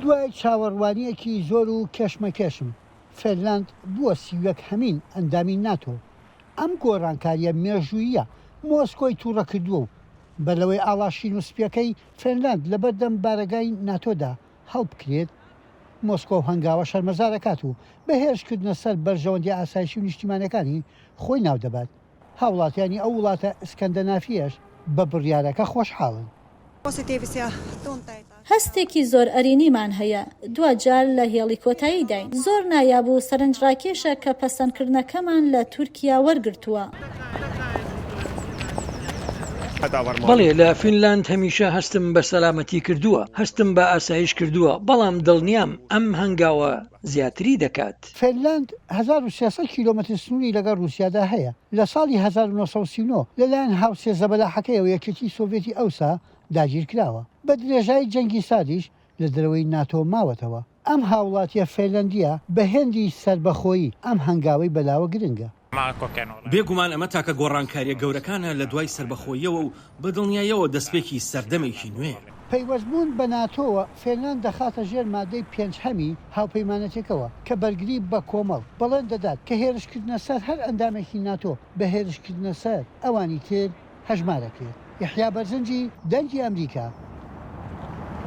دوای چاوەڕوانییەکی زۆر و کێشمەکێشم، فێنلاند بووە 31 هەمین ئەندامی ناتۆ. ئەم گۆڕانکارییە مێژووییە مۆسکۆی تووڕە کردووە و بەر لەوەی ئاڵا شین و سپییەکەی فێنلاند لەبەردەم بارەگای ناتۆدا هەڵبکرێت، مۆسکۆ ئەو هەنگاوە شەرمەزار ئەکات و بە هێرشکردنە سەر بەرژەوەندییە ئاسایشی و نیشتیمانییەکانی خۆی ناودەبات. هاوڵاتیانی ئەو وڵاتە ئسکەندەنافییەش بە بڕیارەکە خۆشحاڵن. هەستێکی زۆر ئەرێنیمان هەیە، دواجار لە هێڵی کۆتاییداین. زۆر نایاب و سەرنجڕاکێشە کە پەسەندکردنەکەمان لە تورکیا وەرگرتووە. بەڵێ، لە فینلاند هەمیشە هەستم بە سەلامەتی کردووە، هەستم بە ئاسایش کردووە، بەڵام دڵنیام ئەم هەنگاوە زیاتری دەکات. فینلاند 1300 کیلۆمەتر سنووری لەگەڵ ڕووسیادا هەیە. لە ساڵی 1939 لەلایەن هاوسێ زەبەلاحەکەیەوە یەکێتیی سۆڤێتی ئەوسا داگیرکراوە. بە درێژایی جەنگی ساردیش لە دەرەوەی ناتۆ ماوەتەوە. ئەم هاوڵاتییە فێنلەندییە بە هێندی سەربەخۆیی ئەم هەنگاوەی بەلاوە گرنگە. بێ گومان ئەمە تاکە گۆڕانکارییە گەورەکانە لە دوای سەربەخۆییەوە و بە دڵنیاییەوە دەستپێکی سەردەمێکی نوێیە. پەیوەستبوون بە ناتۆوە فێنلاند دەخاتە ژێر مادەی پێنجهەمی هاوپەیمانێتیەکەوە کە بەرگری بە کۆمەڵ بەڵێن دەدات کە هێرشکردنە سەر هەر ئەندامێکی ناتۆ بە هێرشکردنە سەر ئەوانی تر هەژمارەکرێت. یەحیا بەرزنجی، دەنگی ئەمریکا،